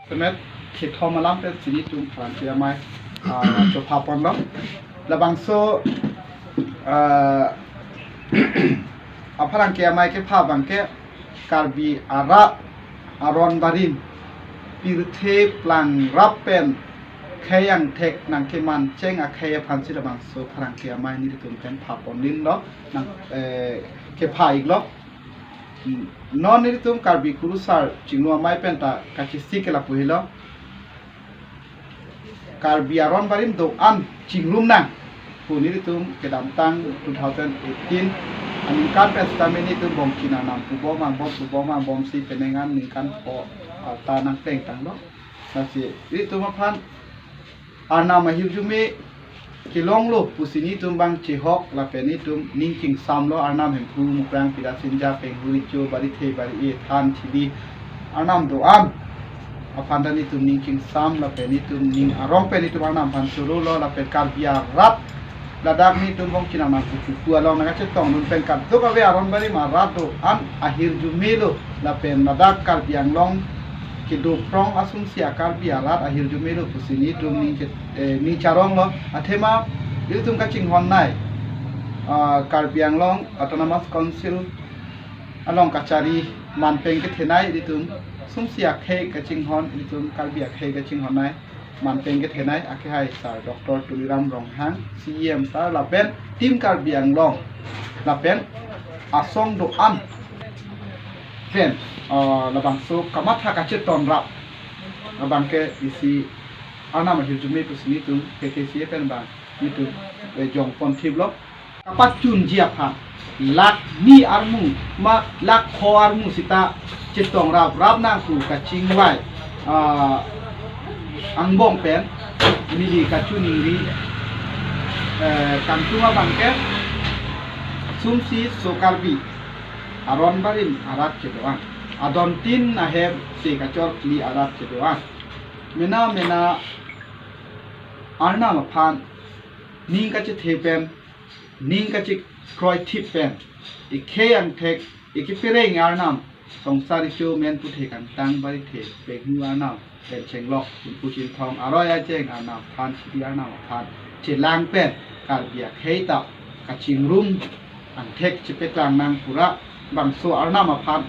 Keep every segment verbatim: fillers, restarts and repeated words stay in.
Semet kethom alam pensi nelitum pherangke amei, ah, chopha ponlo. Labangso, ah, apherangke amei kepha abangke Karbi arat aron barim pirthe plang rap pen khei angthek nangkeman cheng akhei aphansi labangso pherangke amei nelitum pen pha pon linlo, nang, eh, kepha iklo. Hmm, non nelitum Karbi Kurusar Chingrum Amei pen ta kachesik ke lapu helo. Karbi aron barim do-an chingrum nang pu nelitum kedamtang two thousand eighteen aningkan pen sitame nelitum Bongchin Arnam pubom angbom pubom angbomsi penang an ningkan pho arta nangpleng tanglo. Lasi nelitum aphan Arnam ahirjume kelonglo pusi nelitum bang chehok lapen nelitum ning chingsamlo, Arnam Hemphu, Mukrang, Pida, Sinja, Penghu, Richo, Barithe, Bari-e, Than, Thili, Arnam do-an aphan ta nelitum ning chingsam lapen nelitum ning arong pen nelitum Arnam aphan chorolo lapen Karbi arat ladak nelitum Bongchin Arnam pupu along nangkachetongdun pen kadokave aron barim arat do-an ahirjumelo lapen ladak Karbi Anglong kedo prong asonsi a-Karbi arat ahirjumelo pusi nelitum ning che-, eh, ning charonglo. Athema ilitum kachinghon nei, ah, Karbi Anglong Autonomous Council along kachari manpeng kethenei ilitum, sumsi akhei kachinghon, ilitum Karbi akhei kachinghon nei manpeng kethenei akehai Sir Doctor Tuliram Ronghang, C E M sir lapen Team Karbi Anglong lapen asong do-an pen, ah, labangso kamatha kachetong rap abangke isi Arnam ahirjume pusi nelitum K K C A pen bang nelitum, eh, jongpon thiplo. Kapachunji aphan lakh ni armu ma lakh pho armu sita chetong rap rap nang pu kachingvai, ah, angbong pen neli kachiningri, eh, kangtung abangke sumsi so Karbi aron barim arat kedo-an, adontin ahem se kachor kli arat kedo-an, mena mena Arnam aphan ning kachethe pen, ning kachekroi thip pen, ekhei angthek, ekepereng Arnam, Songsar Richo, Men Puthe, Kangtang, Barithe, Penghu Arnam, Pen Chenglok, Hemphu Chinthong, Aroi Ajeng Arnam aphan, Sidi Arnam aphan chelang pen Karbi akhei ta kachingrum angthek chepeklang nang pura bangso Arnam aphan,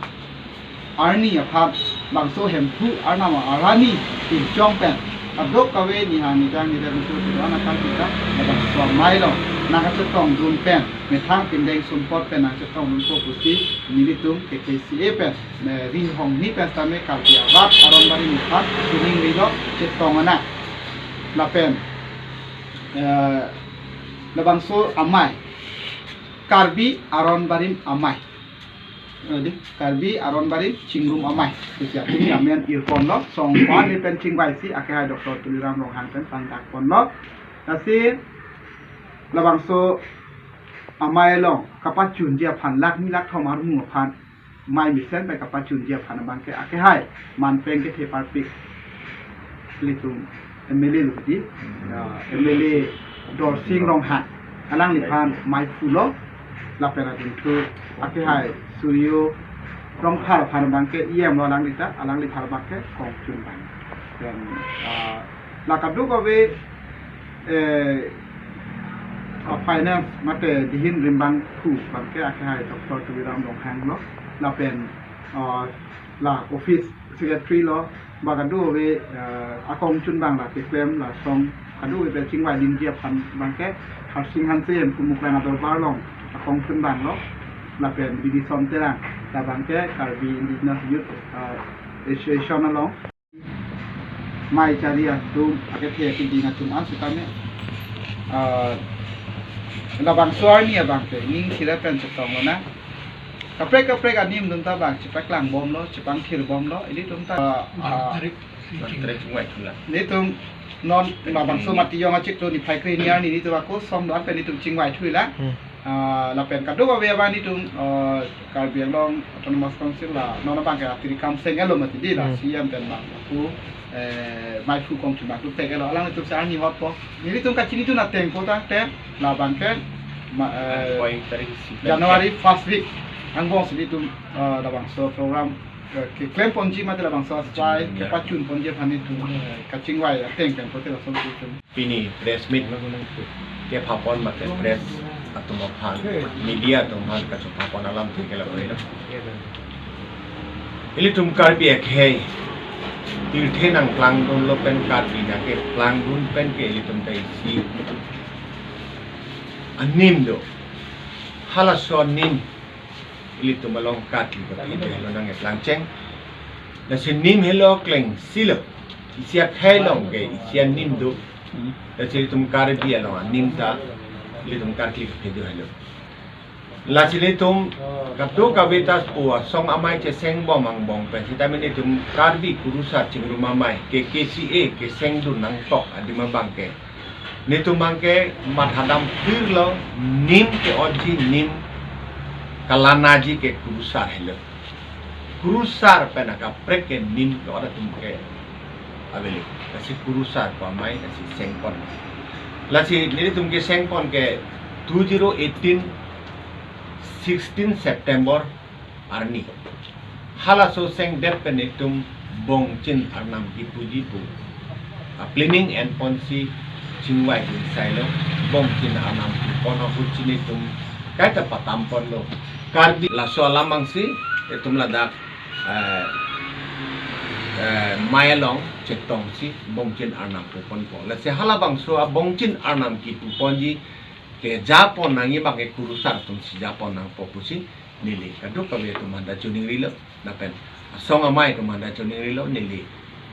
arni aphan, bangso Hemphu Arnam arni pinchong pen kadokave nihang nidang nirem su tuan akan kita bangso amei along nangkachetongdun pen methang pindeng sumpot pen nangchetongdunpo pusi nelitum K K C A pen, eh, ringhong ni pen sitame Karbi arat aron barim aphan chiningrilo chetong anang. Lapen, eh, labangso amei Karbi aron barim amei. Eh, di, Karbi aron barim chingrum amei. Pusi atum amen irponlo, song pan ni pen chingvaisi akehai Doctor Tuliram Ronghang pen pangdak ponlo. Lasi labangso amei along kapachunji aphan lakh ni lakh thom armu aphan mei mesen pen kapachunji aphan abangke akehai manpeng kethe parpik ilitum M L A lo di, ya, M L A Dorsing Ronghang, alangliphan meiphulo, lapen adunthu akehai Suryo Rongphar aphan abangke E M lo alanglita, alangliphan abangke kongchun bang. Dan, ah, la kadokave, eh, ah, finance mate dihin rimbang thu abangke akehai Doctor Tuliram Ronghang lo, lapen, ah, la office secretary lo, ba kadokave, eh, akongchun bang la keklem la song kadokave pen chingvai dinji aphan abangke Harsing Hanse Hemphu Mukrang adorbar along akongchun bang lo, lapen Bidison Terang, labangke Karbi Indigenous Youth, eh, Association along mei chari atum, akethe keding atum an sitame, eh, labangso arni abangke ning thira pen chetong lonang. Kaprek kaprek animdun ta bang chepaklang bomlo, chepangthir bomlo, ilitum ta, ah, ah, Tarik chingvai thulang. Nelitum non labangso mati yong achiklo niphai krehini arni nelitum ako song do-an pen nelitum chingvai thulang. Hmm. Ah, lapen kadokave abang nelitum, ah, Karbi Anglong Autonomous Council la non abangke atiri kam seng-etlo mati di la, hmm, C E M pen bang ako, eh, meiphu kongchun bang tu pek-etlo, alanglitum si arni hotpo. Nelitum kachinidun ateng po tangte labangke ma, eh, January first week angbong si nelitum, eh, labangso program Ke-, keklem ponji mate labangso asai, kepachun ponji aphan itum, eh, kachingvai ateng pen pote lason itum. Pini press meet kepha pon mate press atum aphan, media atum aphan kachepha pon alamthe ke lapu lo. Ilitum Karbi akhei, tirthe nangplangdunlo pen Karbi nangkeplangdun pen ke ilitum ta isi anim do. Halaso anim ilitum along Karbi kapi do helo nangkeplang cheng. Lasi nim helo klengsi lo. Isi akhei along ke isi anim do. Lasi ilitum Karbi along anim ta ilitum Karbi kapi do helo. Lasi ilitum kadokave ta pu asong amei cheseng bom angbong pen sitame ilitum Karbi Kurusar Chingrum Amei K K C A kesengdun nangkok adim abang ke, netum abang ke mathadam pirlo, nim ke-otji, nim kalanaji ke kurusar helo. Kurusar pen akaprek ke nim ke-ot atum ke avelo. Lasi kurusar pu amei lasi seng pon. Lasi netum keseng pon ke two zero eighteen sixteen September arni. Halaso sengdet pen netum Bongchin Arnam kipuji pu aplanning en ponsi chingvai dun sailo. Bongchin Arnam kipon ahut si netum kaita patam ponlo. Karbi laso alam abangsi itum ladak, eh, eh, mei along chetongsi Bongchin Arnam pu ponpo. Lasi halabangso a Bongchin Arnam kipu ponji keja pon nangji abang ke kurusar atumsi ja pon nangpo pusi neli kadokave atum aphan ta choningrilo, lapen asong amei atum aphan ta choningrilo, neli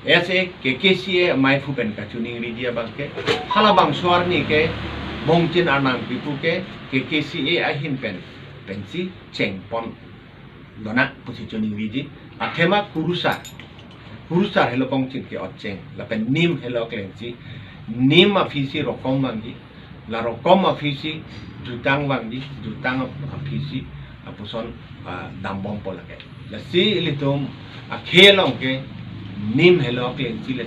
S A K K C A ameiphu pen kachoningriji abang ke, halabangso arni ke Bongchin Arnam kipu ke K K C A ahin pen pensi cheng pon lonang pusi choningriji. Athema kurusar, kurusar helo Bongchin ke-ot cheng, lapen nim helo klengsi. Nim aphisi rokom vangji, la rokom aphisi jutang vangji, jutang aphisi lapuson, ah, dambompo lake. Lasi ilitum akhei along ke nim helo klengsi le